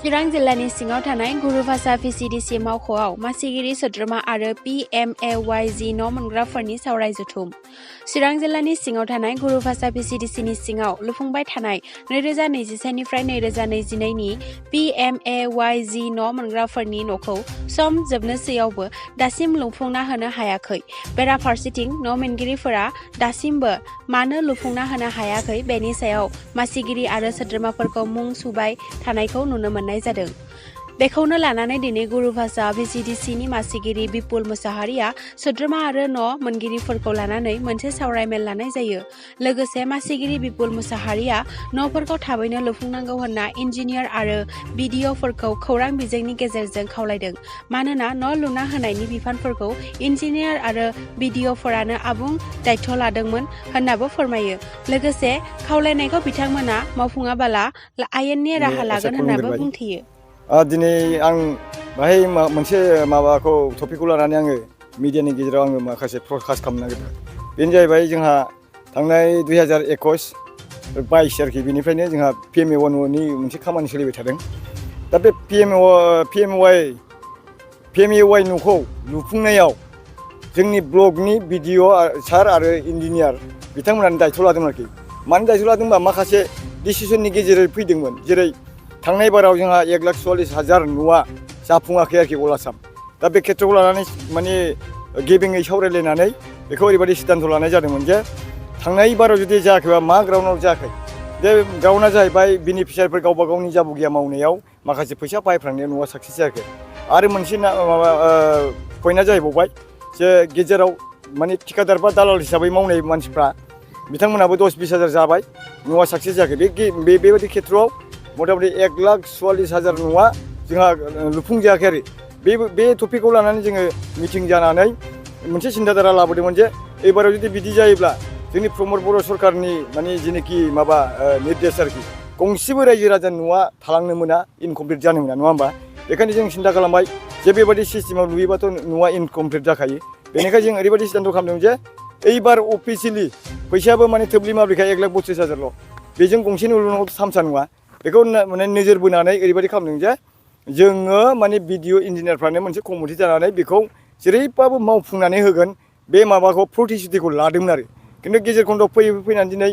चिरां जिल्लानि सिङाव थानाय गुरुभाषा Vcdc मावख'आव मासिगिरि सोद्रोमा आरो PMAYG न' मोनग्राफोरनि सावराय जथुम। चिरां जिल्लानि सिङाव थानाय गुरुभाषा Vcdcनि सिङाव लुफुंबाय थानाय 2021 निफ्राय 2022 नि PMAYG न' मोनग्राफोरनि न'खौ सम जोबनोसैयावबो दासिम लुफुंना होनो हायाखै। बेराफारसेथिं न' मोनगिरिफोरा दासिमबो मानो लुफुंना होनो हायाखै बेनि सायाव मासिगिरि आरो सोद्रोमाफोरखौ मुं सुबाय थानायखौ नुनो मोननाय जादों। बेखौनो लानानै दिनै गुरुभाषा Vcdcनि मासिगिरि बिपुल मुसाहारिया सोद्रोमा आरो न' मोनगिरिफोरखौ लानानै मोनसे सावरायमेल लानाय जायो। लोगोसे मासिगिरि बिपुल मुसाहारिया न'फोरखौ थाबैनो लुफुंनांगौ होनना इन्जिनियार आरो बिडिअ'फोरखौ खौरां बिजोंनि गेजेरजों खावलायदों। मानोना न' लुना होनायनि बिफानफोरखौ इन्जिनियार आरो बिडिअ'फोरानो आबुं दायथ' लादोंमोन होननाबो फोरमायो। लोगोसे खावलायनायखौ बिथांमोना मावफुङाबाला आयेननि राहा लागोन होननाबो बुंथियो। दिनै आं बाहाय मोनसे माबाखौ टपिकखौ लानानै आङो मिडियानि गेजेराव आङो माखासे प्रकास्ट खालामनो नागिरदों। बेनो जाहैबाय जोंहा थांनाय 2021-22 आरोखि बेनिफ्रायनो जोंहा PMAY मोनसे खामानि सोलिबाय थादों। दा बे PMAY न'खौ लुफुंनायाव जोंनि ब्लकनि बिडिअ सार आरो इन्जिनियार बिथांमोनानो दायथ' लादों आरोखि। मानो दायथ' लादों होनबा माखासे डिसिसननि गेजेरै फैदोंमोन। जेरै थांनाय बाराव जोंहा 1,44,000 न'आ जाफुङाखै आरोखि अल आसाम। दा बे खेत्रखौ लानानै माने गेबेङै सावरायलायनानै बेखौ ओरैबायदि सिद्धान्त लानाय जादोंमोन जे थांनाय बाराव जुदि जायाखैबा मा ग्राउन्डआव जायाखै। बे ग्राउन्डआ जाहैबाय बेनिफिसियारिफोर गावबा गावनि जाबुगिया मावनायाव माखासे फैसा बाहायफ्रांनायाव न'आ साक्सेस जायाखै। आरो मोनसे पइन्टआ जाहैबावबाय जे गेजेराव माने थिकादार बा दालाल हिसाबै मावनाय मानसिफ्रा बिथांमोनाबो 10-20 हाजार जाबाय न'आ साक्सेस जायाखै। बेबायदि खेत्रआव मथा-मथि 1,44,000 न'आ जोंहा लुफुंजायाखै आरो। बे टपिकखौ लानानै जोङो मिटिं जानानै मोनसे सिन्थाधारा लाबोदोंमोन जे एबाराव जुदि बिदि जायोब्ला जोंनि प्रमद बर' सरकारनि माने जेनोखि माबा निर्देश आरोखि गंसेबो रायजो राजानि न'आ थालांनो मोना, इनकमप्लिट जानो मोना, नङा होमबा? बेखायनो जों सिन्था खालामबाय जे बेबायदि सिस्टेमाव लुयोबाथ' न'आ इनकमप्लिट जाखायो। बेनिखायनो जों ओरैबायदि सिद्धान्त खालामदों जे एइबार अफिसियेलि फैसायाबो माने थोब्लि माब्लिखा 1,32,000ल'। बेजों गंसे न' लुनांगौथ' थामसा नङा। बेखौ माने नोजोर बोनानै ओरैबायदि खालामदों जे जोङो माने बिडिअ इन्जिनियारफ्रानो मोनसे कमिटि जानानै बेखौ जेरैबाबो मावफुंनानै होगोन बे माबाखौ प्रतिश्रुतिखौ लादोंमोन आरो। खिन्थु गेजेर खन्द'आव फैनानै दिनै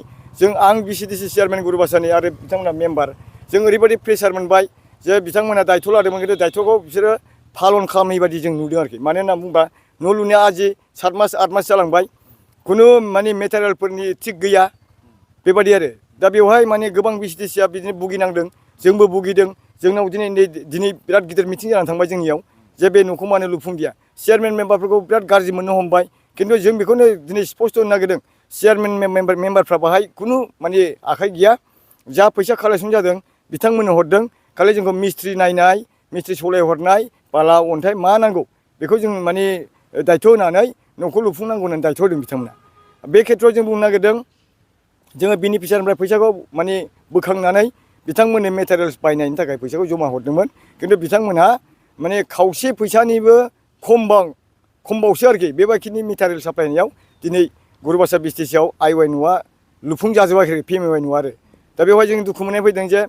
आं Vcdc चेयारमेन गुरुभाषानि आरो बिथांमोना मेम्बार जों ओरैबायदि प्रेसार मोनबाय जे बिथांमोना दायथ' लादोंमोन खिन्थु दायथ'खौ बिसोरो पालन खालामै बायदि जों नुदों आरोखि। मानो होनना बुङोबा न' लुनाया आजि 7 मास 8 मास जालांबाय खुनु माने मेटेरियेलफोरनि थिग गैया बेबायदि आरो। दा बेवहाय माने गोबां Vcdcआ बिदिनो भुगिनांदों, जोंबो भुगिदों। जोंनाव दिनै बिराद गिदिर मिटिं जानानै थांबाय जोंनियाव जे बे न'खौ मानो लुफुंदिया। चेयारमेन मेम्बारफोरखौ बिराद गाज्रि मोननो हमबाय। खिन्थु जों बेखौनो दिनै स्पष्ट होनो नागिरदों चेयारमेन मेम्बारफ्रा बाहाय खुनु माने आखाइ गैया। जा फैसा कालेक्सन जादों बिथांमोननो हरदों। खालि जोंखौ मिस्ट्रि नायनाय, मिस्ट्रि सलायहरनाय, बाला अन्थाइ मा नांगौ बेखौ जों माने दायथ' होनानै न'खौ लुफुंनांगौ होननानै दायथ' होदों बिथांमोना। बे खेत्रआव जों बुंनो नागिरदों जोङो बेनिफिसियारिनिफ्राय फैसाखौ माने बोखांनानै बिथांमोननो मेटेरियेल्स बायनायनि थाखाय फैसाखौ जमा हरदोंमोन। खिन्थु बिथांमोनहा माने खावसे फैसानिबो खमबावसो आरोखि बेबायदिनि मेटेरियेल साप्लायनायाव दिनै गुरुभाषा Vcdcआव IY न'आ लुफुंजाजोबाखै PMAY न'आ आरो। दा बेवहाय जों दुखु मोननाय फैदों जे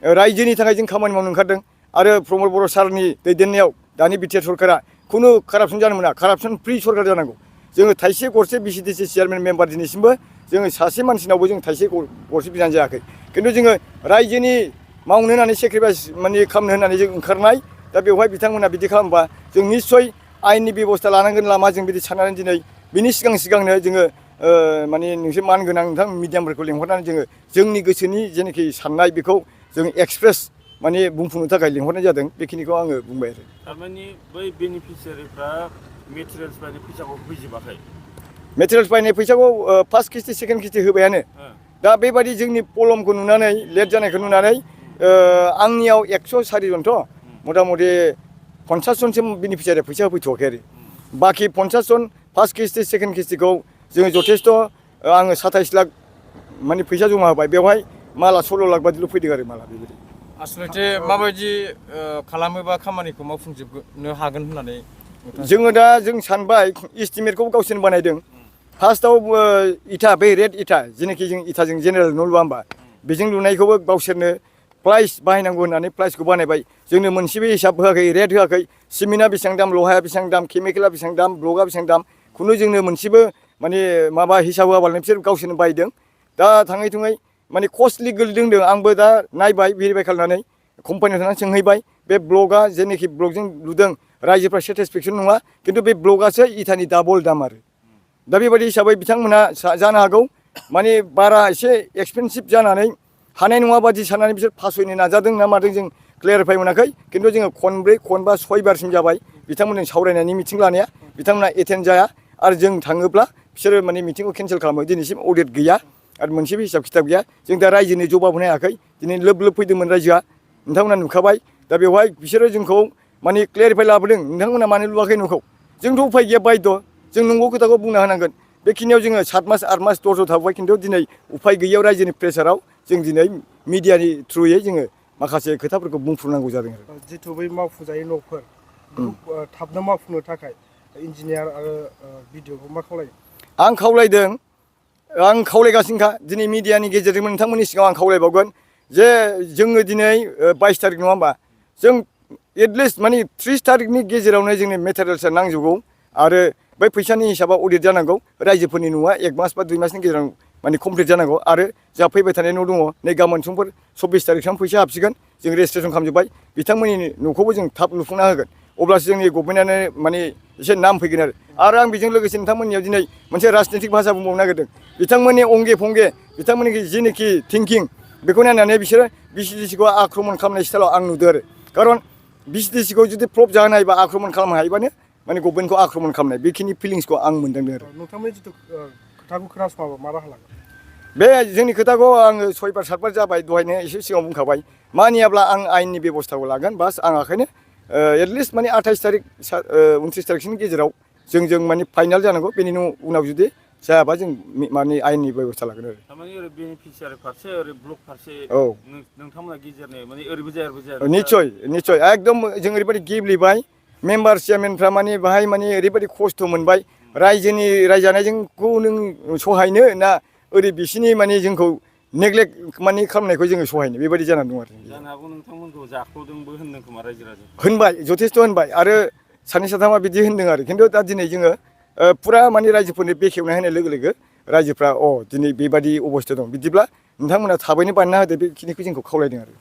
रायजोनि थाखाय जों खामानि मावनो ओंखारदों आरो प्रमद बर' सारनि दैदेननायाव दानि बिटिआर सरकारा खुनु कारापसन जानो मोना, कारापसन फ्रि सरकार जानांगौ। जोङो थाइसे गरसे Vcdc चेयारमेन मेम्बार दिनैसिमबो जोङो सासे मानसिनावबो जों थाइसे गरसे बिनानै जायाखै। खिन्थु जोङो रायजोनि मावनो होननानै सेक्रिफाइस माने खालामनो होननानै जों ओंखारनाय। दा बेवहाय बिथांमोना बिदि खालामबा जों निस्सय आयेननि बेब'स्था लानांगोन लामा जों बिदि साननानै दिनै बिनि सिगांनो जोङो माने नोंसोर मान गोनां नोंथां मिडियामफोरखौ लेंहरनानै जोङो जोंनि गोसोनि जेनाखि साननाय बेखौ जों एक्सप्रेस माने बुंफुंनो थाखाय लेंहरनाय जादों। बेखिनिखौ आङो बुंबाय आरो। थारमाने बै बेनिफिसियारिफ्रा मेटेरियेल्स बायनाय फैसाखौ होजोबाखै। मेटेरियेल्स बायनाय फैसाखौ फार्स्ट किस्ति सेकेन्ड किस्ति होबायानो। दा बेबायदि जोंनि प्रब्लेमखौ नुनानै लेट जानायखौ नुनानै आंनियाव 104 जनथ' मथा-मथि 50 जनसो बेनिफिसियारिया फैसा होफैथ'वाखै आरो। बाखि 50 जन फार्स्ट किस्ति सेकेन्ड किस्तिखौ जोङो जथेस्थ' आङो 27 लाख माने फैसा जमा होबाय। बेवहाय माला 16 लाख बादिल' फैदों आरो माला बेबायदि। आसलथे माबायदि खालामोबा खामानिखौ मावफुंजोबनो हागोन होननानै जोङो दा जों सानबाय इस्टिमेटखौ गावसोरनो बानायदों। फार्स्टआव इथा बे रेड इथा जेनाखि जों इथाजों जेनेरेल न' लुवा होमबा बेजों लुनायखौबो गावसोरनो प्राइस बाहायनांगौ होननानै प्राइसखौ बानायबाय जोंनो मोनसेबो हिसाब होआखै रेट होआखै सिमेन्टआ बेसेबां दाम लहाया बेसेबां दाम केमिकेला बेसेबां दाम ब्लकआ बेसेबां दाम खुनु जोंनो मोनसेबो माने माबा हिसाब होआबालानो बिसोर गावसोरनो बायदों दा थाङै थुङै माने कस्टलि गोलैदों आंबो दा नायबाय भेरिफाइ खालामनानै कम्पानियाव थांनानै सोंहैबाय बे ब्लकआ जेनाखि ब्लकजों लुदों रायजोफ्रा सेटिसफेक्सन नङा खिन्थु बे ब्लकआसो इटानि डाबल दाम आरो दा बेबायदि हिसाबै बिथांमोनहा जानो हागौ माने बारा एसे एक्सपेनसिभ जानानै हानाय नङा बादि साननानै बिसोर फासयनो नाजादों ना मादों जों क्लियारिफाइ मोनाखै खिन्थु जोङो खनब्रै खनबा सयबारसिम जाबाय बिथांमोनजों सावरायनायनि मिटिं लानाया बिथांमोना एटेन्ड जाया आरो जों थाङोब्ला बिसोरो माने मिटिंखौ केन्सेल खालामो दिनैसिम अडिट गैया आरो मोनसेबो हिसाब खिथाब गैया जों दा रायजोनि जबाब होनो हायाखै दिनै लोब लोब फैदोंमोन रायजोआ नोंथांमोना नुखाबाय दा बेवहाय बिसोरो जोंखौ माने क्लियारिफाइ लाबोदों नोंथांमोना मानो लुवाखै न'खौ जोंथ' उफाय गैया बायद' जों नंगौ खोथाखौ बुंना होनांगोन बेखिनियाव जोङो 7 मास 8 मास 10 थाबाय खिन्थु दिनै उफाय गैयियाव रायजोनि प्रेसाराव जों दिनै मिडियानि थ्रुयै जोङो माखासे खोथाफोरखौ बुंफ्रुनांगौ जादों आरो जिथु बै मावफुंजायै न'फोर थाबनो मावफुंनो थाखाय इन्जिनियार आरो बिडिअखौ मा खावलायो आं खावलायदों आं खावलायगासिनोखा दिनै मिडियानि गेजेरजों नोंथांमोननि सिगाङाव आं खावलायबावगोन जे जोङो दिनै 22 तारिख नङा होमबा जों एटलिस्ट माने 30 तारिखनि गेजेरावनो जोंनि मेटेरियेल्सआ नांजोबगौ आरो बै फैसानि हिसाबा अडिट जानांगौ रायजोफोरनि न'आ 1 मास बा 2 मासनि गेजेराव माने कमप्लिट जानांगौ आरो जोंहा फैबाय थानाय न' दङ नै गाबोन समफोर 24 तारिखसिम फैसा हाबसिगोन जों रेजिस्ट्रेसन खालामजोब्बाय बिथांमोननि न'खौबो जों थाब लुफुंना होगोन अब्लासो जोंनि गभर्नमेन्टआनो माने एसे नाम फैगोन आरो आं बेजों लोगोसे नोंथांमोननियाव दिनै मोनसे राजनितिक भाषा बुंबावनो नागिरदों बिथांमोननि अंगे फंगे बिथांमोननि जेनोखि थिंकिं बेखौ नायनानै बिसोरो भिसिडिसिखौ आक्रमन खालामनाय स्टाइलाव आं नुदों आरो खारन भिसिडिसिखौ जुदि प्रफ जाहोनो हायोबा आक्रमन खालामनो हायोबानो माने गभर्नमेन्टखौ आक्रमन खालामनाय बेखिनि फिलिंसखौ आं मोनदांदों आरो नोंथांमोननि जिथु खोथाखौ खोनासङाबा मा राहा लागोन बे जोंनि खोथाखौ आङो 6 बार 7 बार जाबाय दहायनो एसे सिगाङाव बुंखाबाय मानियाब्ला आं आयेननि बेब'स्थाखौ लागोन बास आं आखायनो एटलिस्ट माने 28 तारिख 29 तारिखसोनि गेजेराव जों माने फाइनाल जानांगौ बेनि उनाव जुदि जायाबा जों माने आयेननि बेब'स्था लागोन आरो थारमाने ओरै बेनिफिसियारि फारसे ओरै ब्लक फारसे औ नोंथांमोना गेजेरनि माने ओरैबो जाया ओरैबो जाया निश्चय एकदम जों ओरैबायदि गेब्लेबाय मेम्बार चेयारमेनफ्रा माने बाहाय माने ओरैबायदि खस्थ' मोनबाय रायजोनि रायजानायजोंखौ नों सहायनो ना ओरै बिसिनि माने जोंखौ नेग्लेक्ट माने खालामनायखौ जोङो सहायनो बेबायदि जानानै दं आरो जानो हागौ नोंथांमोनखौ जाख्ल'दोंबो होनदों खोमा रायजो राजा होनबाय जथेस्थ' होनबाय आरो सानै साथामा बिदि होनदों आरो खिन्थु दा दिनै जोङो फुरा माने रायजोफोरनो बेखेवना होनाय लोगो लोगो रायजोफ्रा दिनै बेबायदि अबस्था दं बिदिब्ला नोंथांमोना थाबैनो बानायना होदो बेखिनिखौ जोंखौ खावलायदों आरो